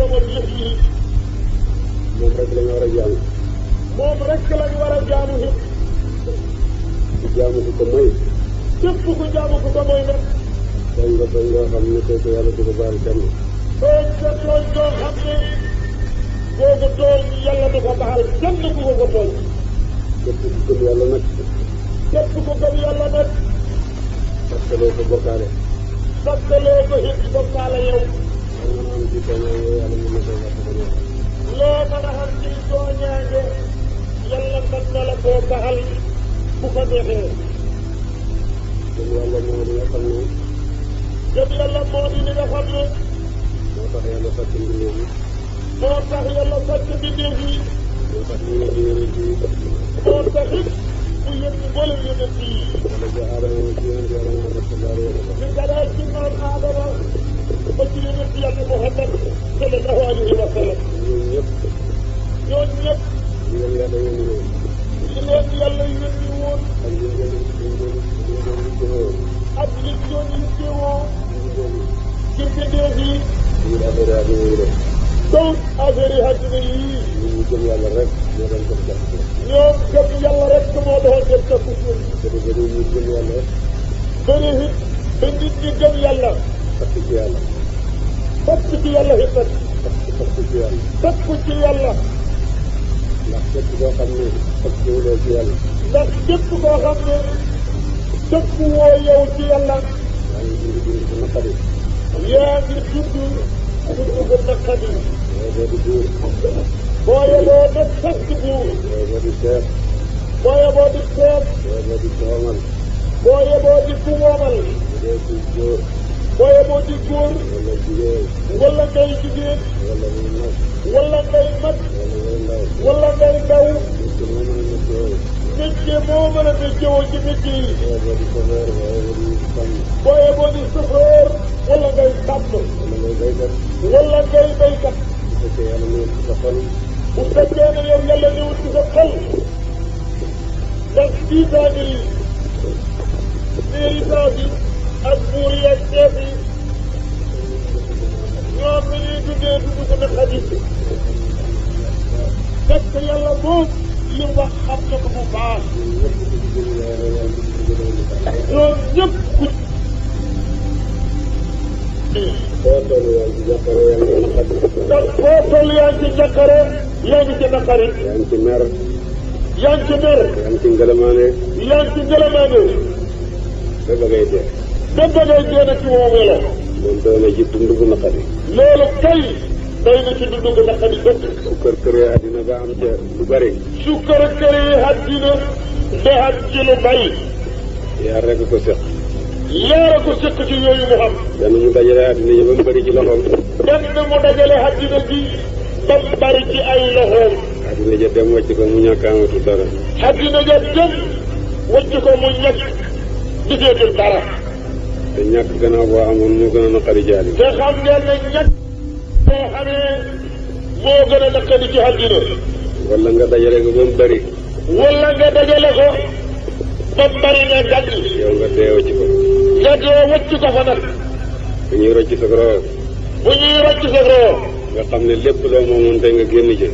boromam yëf yi. moom rek la ñu war a jaamu. moom rek la ñu war a jaamu it. ku jaamu ku ko moy. képp ku jaamu ku ko moy nag. tooñ nga tooñ nga xam ne kooku yàlla du ko baal kenn. tooñ nga tooñ doo xam ne kooku tooñ yàlla du ko baal kenn ku ko tooñ. képp ku gëm yàlla nag. képp ku gëm yàlla nag. sakkaloo ko bokkaale. sakkaloo ko it bokkaale yow. loo mën a am ci tooñaange yàlla mën na koo wax ko ñëw. loo mën a am ci tooñaange yàlla mën na la koo baal bu ko neexee. gëm yàlla moo di nga xam ne. gëm yàlla moo di li nga xam ne. moo tax yàlla sàkk mbindeef yi. moo tax yàlla sàkk mbindeef yi. moo tax ñu ngi yonent yi. moo tax it mu yónni mboolem yonent yi. wala ja aadama ci yonent yàlla Muhammad sallallahu alayhi wa sallam. ñu dalee ci maam Aadama ba ci yonent yàlla Muhammad sallallahu alayhi wa sallam. ñooñu ñëpp. ñooñu ñëpp. ñu leen yàlla yónni woon. li leen yàlla yónni woon. ak li ñu doon liggéeyoo. ak li ñu doon liggéeyoo. ci mbindeef yi. ñu affaire àddina yi rek. donc affaire yi àddina yi. ñun ñu gëm yàlla rek moo doon def jàpp ci. ñoom gëm yàlla rek moo doon def jàpp ci. te du bëri ñu gëm yàlla. bëri it ba nit ñi gëm yàlla. takk ci yàlla. takk ci yàlla it nag. takk ci yàlla. takk ci yàlla. ndax képp koo xam ne takk wuloo ci yàlla. ndax képp koo xam ne takk woo yow ci yàlla. yaa ngi dund bu naqari. yaa ngi dund bu naqari. boo di buur. booye boo def sant buur. boo di seet. booye boo di seet. boo di toomal. booye boo di ku woomal. bu dee ci góor. booye boo di góor. wala jigéen. wala ngay jigéen. wala muy mag. wala ngay mag. wala ngay ndaw. wala ngay ndaw. nit moo mën a météo. métier moo mën a météo ci métier yi. boo di chauffeur boo di sàmm. booye boo di chauffeur. wala ngay sàmm. wala ngay baykat. wala ngay baykat. bu fekkee yàlla ñëw ci sa xol. bu fekkee ne yow yàlla ñëwul ci sa xol. ndax tiitaange yi. méritant bi ak buur yi ak chef yi. ñoom ni ñuy dundee dund ko na xajit. fekk yàlla moom li wax xam na ko bu baax. ñoom ñëpp ku. foo toll yaa ngi ci jàppale yaa ngi ci naqari. ndax foo toll yaa ngi ci jàkkare. yaa ngi ci naqari. yaa ngi ci mer. yaa ngi ci mer. yaa ngi ci ngëlamaane. yaa ngi ci ngëlamaane. ba ba ngay dee. ba ba ngay dee na ci woo welo. moom doy na ji dund bu naqari. loolu kay day na ci dund bu naqari dëkk. su kër àddina ba am ca lu bari. su kër yi àddina ba am ci lu bay. yaa rek ko seq. yaara ko sëkk ci yooyu mu xam. benn mu dajale àddina yi ba mu bari ci loxoom. benn mu dajale àddina ji ba mu bari ci ay loxoom. àddina ja dem wàcc ko mu ñàkk amatul dara. àddina ja dem wàcc ko mu ñàkk giseetul dara. te ñàkk gannaaw boo amoon moo gën a naqari jaali. te xam ngeen ne ñàkk boo xamee moo gën a naqari ci àddina. wala nga dajale ko ba mu bari. wala nga dajale ko ba mu bari nga gàtt. yow nga dee wàcc ko. nga dee wàcc ko fa nag. bu ñuy rocc sa roo. bu ñuy rocc sa roo. nga xam ne lépp loo moomoon tey nga génn ci.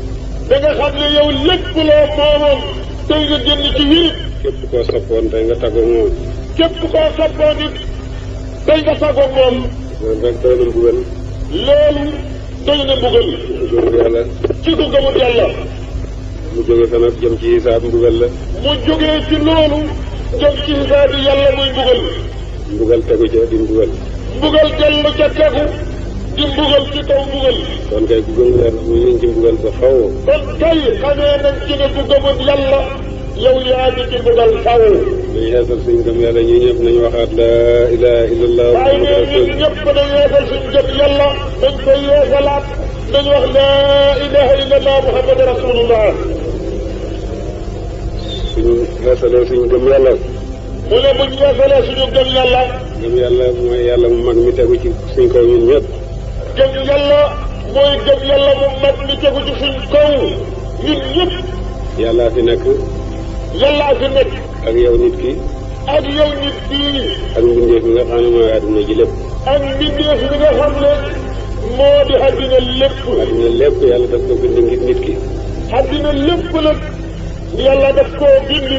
da nga xam ne yow lépp loo moomoon tey nga génn ci wirit. képp koo soppoon tey nga tàggoo moom. képp koo soppoon it tey nga tàggoo moom. loolu rek doy na mbugal. loolu doy na mbugal. ku gëmul yàlla. ci ku gëmul yàlla. mu jóge fa nag jëm ci hisaab mbugal la. mu jógee ci loolu jëm ci hisaabi yàlla muy mbugal. mbugal tegu ca di mbugal. mbugal dellu ca tegu di mbugal ci kaw mbugal. kon kay ku gëmul yàlla mu ngi ci mbugal ba faw. kon kay xamee nañ ci ne ku gëmul yàlla yow yaa ngi ci mbugal faw. dañu yeesal suñ gëm yàlla ñi ñëpp nañu waxaat laa ilaha illallah waaye muhammadu ñun rasul. ñëpp dañ yeesal suñ gëm yàlla dañ koy yeesalaat dañ wax laa ilaha illallah muhammadu rasulullah. suñu yeesalee suñ gëm yàlla. mu ne buñ yeesalee suñu gëm yàlla. gëm yàlla mooy yàlla mu mag mi tegu ci suñ kaw ñun ñëpp. gëm yàlla mooy gëm yàlla mu mag mi tegu ci suñ kaw ñun ñëpp. yàllaa fi nekk. yàllaa fi nekk. ak yow nit ki. ak yow nit kii. ak mbindeef mi nga xam ne mooy àdduna ji lépp. ak mbindeef mi nga xam ne moo di àddina lépp. àddina lépp yàlla daf ko bind ngir nit ki. àddina lépp nag yàlla daf koo bind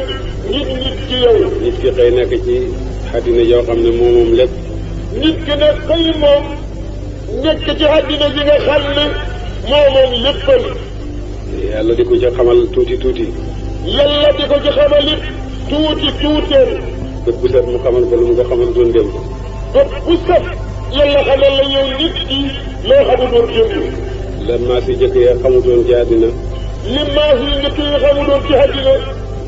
ngir nit ci yow. nit ki xëy nekk ci àddina yoo xam ne moom lépp. nit ki nag xëy moom nekk ci àddina ji nga xam ne moom léppal. yàlla di ko ci xamal tuuti tuuti. yàlla di ko ci xamal it tuuti tuuteel. bët bu set mu xamal ko lu mu ko xamal doon démb. bët bu set yàlla xamal la yow nit ki loo xamutoon démb. lan maa si jëkk ya xamutoon ci àddina. li maas yi njëkk yi xamutoon ci àddina.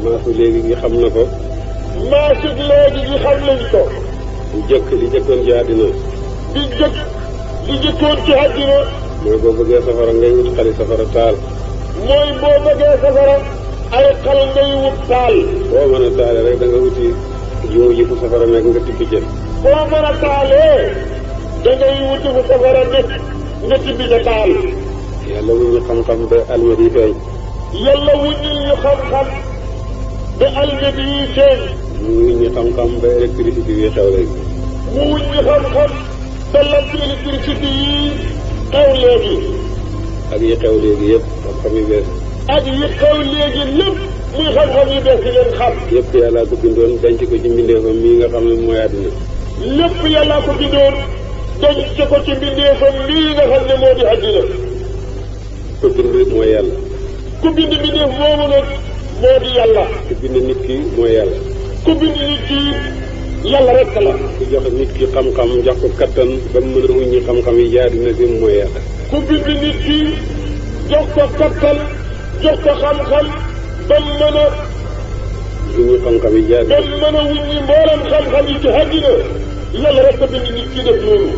maasu léegi gi xam na ko. maasu léegi gi xam nañ ko. bu jëkk li jëkkoon ci àddina. li jëkkoon ci àddina. mooy boo bëggee safara ngay wut xali safara taal. mooy boo bëggee safara ay xal ngay wut taal. boo mën a taale rek da nga wuti jiwu ji fu safara nekk nga tibbi jën. boo mën a taalee da ngay wuti fu safara nekk nga tibbi ca taal. yàlla wuñ ñu xam-xam ba almet yi feeñ. yàlla wuññil ñu xam-xam ba almet yi feeñ. mu wuñ ñu xam-xam ba électricité yi xew léegi. mu wuñ ñu xam-xam ba lamp électricité yi xew léegi. ak yi xew léegi yëpp xam-xam yu bees. ak yi xew léegi lépp muy xam-xam yu bees yi ngeen xam. yëpp yàlla ko bindoon denc ko ci mbindeefam mii nga xam ne mooy àddina. lépp yàlla ko bindoon denc ko ci mbindeefam mii nga xam ne moo di àddina. ku bind mooy yàlla. ku bind mbindeef moomu nag moo di yàlla. ku bind nit ki mooy yàlla. ku bind nit ki yàlla rek la. ku jox nit ki xam-xam jox ko kattan ba mu mën a wuññi xam-xam yi jaar dina fi mooy yàlla. ku bind nit ki jox ko kattan jox ko xam-xam ba mu mën a wuññi xam-xam yi jaar ba mu mën a wuññi mboolem xam-xam yi ci àddina yàlla rek a bind nit ki def loolu.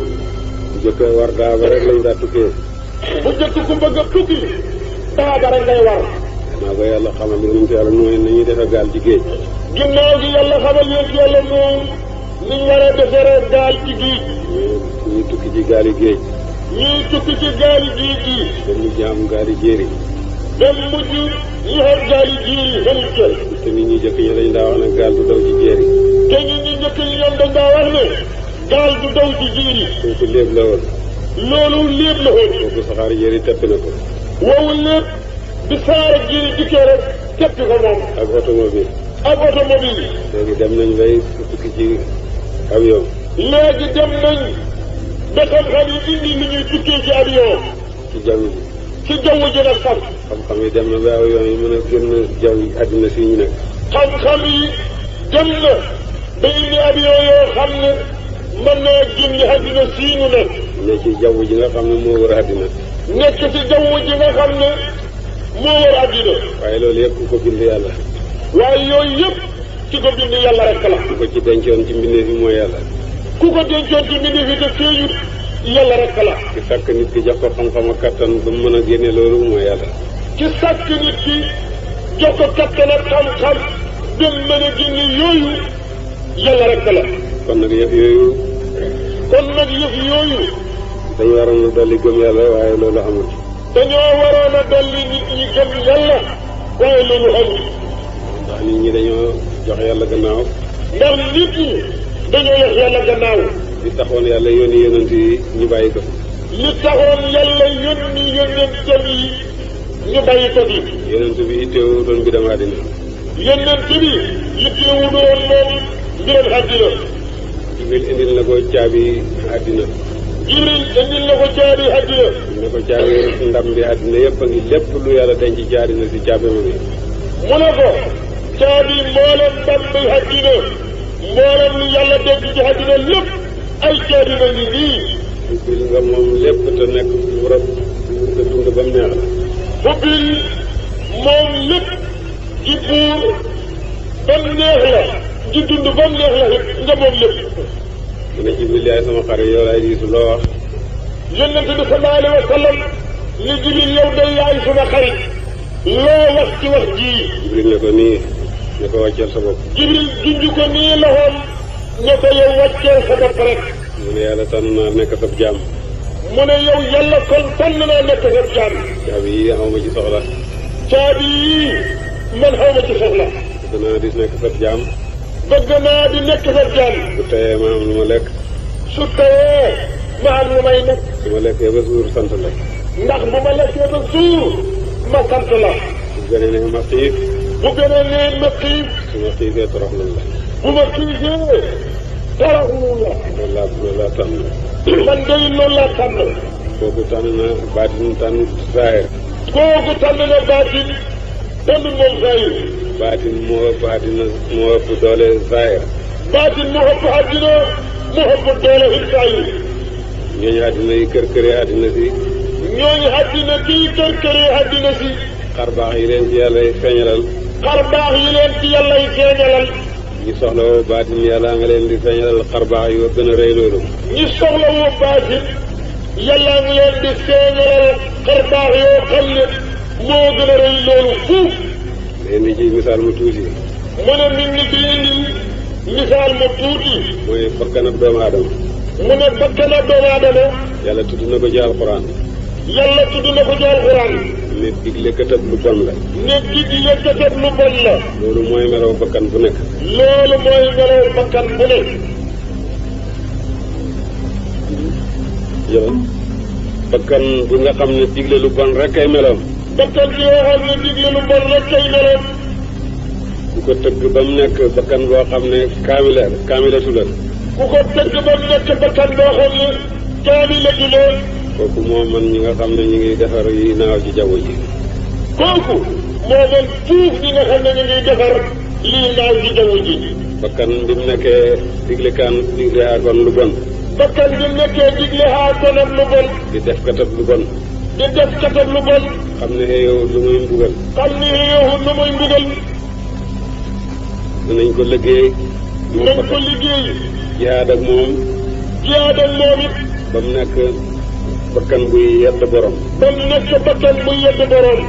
bu jëkk war daa ba rek lañ daa tukkee. bu jëkk ku bëgg a tukki daa ba rek ngay war. naa ko yàlla xamal yonent yàlla mooy nañuy defe gaal ci géej. ginnaaw gi yàlla xamal yonent yàlla moom ni ñu war a defaree gaal ci géej. ñuy tukki ci gaali géej. ñuy tukki ci gaali géej gi. ba mujj am gaali jéeri. dem mujj ñu xam gaali jéeri xamul cël. te nit ñi jëkk ñi dañ daa wax ne gaal du daw ci jéeri. te nit ñi njëkk ñi ñoom dañ daa wax ne gaal du daw ci jéeri. kooku léeb la woon. loolu léeb la woon. kooku saxaar jéeri tepp na ko. woowu lépp bi saar ak jéeri dikkee rek teppi ko moom. ak automobile. ak automobile. léegi dem nañ bay tukki ci avion. léegi dem nañ ba xam-xam yi indi li ñuy tukkee ci avion. ci jaww ji. ci jaww ji nag sax. xam-xam yi dem na ba avion yi mën a génn jaww yi àddina si ñu nekk. xam-xam yi dem na ba indi avion yoo xam ne mën naa génn àddina sii ñu nekk. ne ci jaww ji nga xam ne moo wër àddina. nekk ci jaww ji nga xam ne moo wër àddina. waaye loolu yëpp ku ko bind yàlla. waaye yooyu yëpp ci ko bind yàlla rek la. ku ko ci dencoon ci mbindeef yi mooy yàlla. ku ko dencoon ci mbindeef yi te feeñut yàlla rek la. ki sàkk nit ki jox ko xam-xam ak kattan ba mu mën a génne loolu mooy yàlla. ci sàkk nit ki jox ko kattan ak xam-xam ba mu mën a génne yooyu yàlla rek la. kon nag yëf yooyu. kon nag yëf yooyu. dañu waroon a dolli gëm yàlla waaye loolu amul. dañoo waroon a dolli nit ñi gëm yàlla waaye loolu amul. ndax nit ñi dañoo jox yàlla gannaaw. ndax nit ñi dañoo jox yàlla gannaaw. li taxoon yàlla yónni yonent yi ñu bàyyi ko. li taxoon yàlla yónni yonentam yi ñu bàyyi ko fi. yonent bi itteewu doon bi dem àddina. yonent bi itteewu doon moom mbiram àddina. Jibril indil na ko caabi àddina. Jibril indil na ko caabi àddina. ne ko caabi ndam bi àddina yëpp a ngi lépp lu yàlla denc ci àddina si caabi ma ngi. mu ne ko caabi mboolem ndam bi àddina mboolem lu yàlla denc ci àddina lépp ay caabi ma ngi nii. ubbil nga moom lépp te nekk bu rab nga dund ba mu neex la. ubbil moom lépp di buur ba mu neex la di dund ba mu neex la nga moom lépp. mu ne Jibril yaay sama xarit yow laay diisu loo wax. yonent bi sallallahu alayhi wa sallam ni Jibril yow day yaay suma xarit loo wax ci wax ji. Jibril ne ko nii ne ko wàcceel sa bopp. Jibril junj ko nii loxoom ne ko yow wàcceel sa bopp rek. mu ne yàlla tànn naa nekk sab jaam. mu ne yow yàlla kon tànn naa nekk sab jaam. caabi yi aw ma ci soxla. caabi yii man xaw ma ci soxla. bëgg naa di nekk sab jaam. bëgg naa di nekk sab jaam. bu teyee ma am lu ma lekk. su teyee ma am lu may nekk. su ma lekk lekkee ba suur sant la. ndax bu ma lekkee ba suur ma sant la. bu gënee ne ma xiif. bu gënee ne ma xiif. su ma xiifee toroxlu la. bu ma xiifee toroxlu la. loolu laa tànn. man day loolu laa tànn. kooku tànn na baatin tànn saahir. kooku tànn na baatin tànn moom saahir. baatin moo ëpp doole saahir. baatin mu ëpp àddina mu ëpp doole saahir. ñooñu àddina yi kër-këree àddina si. ñooñu àddina kii kër-këree àddina si. xar baax yi leen ci yàlla yi feeñalal. xar baax yi leen ci yàlla yi feeñalal. ñi soxla woo baatin yàlla nga leen di feeñalal xar baax yoo gën a rëy loolu. ñi soxla woo baatin yàlla nga leen di feeñalal xar baax yoo xam ne moo gën a rëy loolu fuuf. indi ci misaal mu tuuti. mu ne nit ñi di indi misaal mu tuuti. mooy bakkanab doomu aadama. mu ne bakkanab doomu aadama. yàlla tudd na ko ci alxuraan. yàlla tudd na ko ci alxuraan. ne digle këtëb lu bon la. ne digle këtëb lu bon la. loolu mooy melaw bakkan bu nekk. loolu mooy melaw bakkan bu nekk. yow bakkan bu nga xam ne digle lu bon rek kay meloom. bakkan bi yoo xam ne digle lu bon rek kay meloom. ku ko tëgg ba mu nekk bakkan boo xam ne kaamilatu la. ku ko tëgg ba mu nekk bakkan boo xam ne kaamilatu la. kooku moo man ñi nga xam ne ñu ngi defar yi naaw ci jaww ji. kooku moo man fuuf ñi nga xam ne ñu ngi defar lii naaw ci jaww ji. bakkan bi mu nekkee digle kon lu bon. bakkan bi mu nekkee digle konam lu bon. di def katab lu bon. di def katab lu bon. xam ne yow lu muy mbugal. xam ne yow lu muy mbugal. dinañ ko liggéey. dinañ ko liggéey. jihaad ak moom. jihaad ak moom it. ba mu nekk bakkan buy yedd borom. ba mu nekk bakkan buy yedd borom.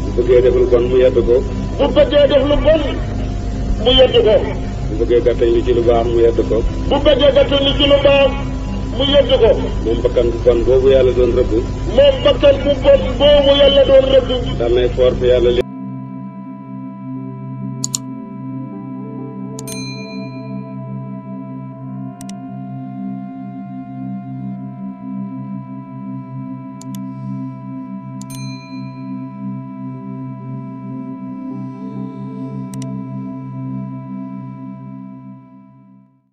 bu bëggee def lu bon mu yedd ko. bu bëggee def lu bon mu yedd ko. bu bëggee gàttañ lu ci lu baax mu yedd ko. bu bëggee gàttañ lu ci lu baax mu yedd ko. moom bakkan bu bon boobu yàlla doon rëbb. moom bakkan bu bon boobu yàlla doon rëbb. daan nay foor fi yàlla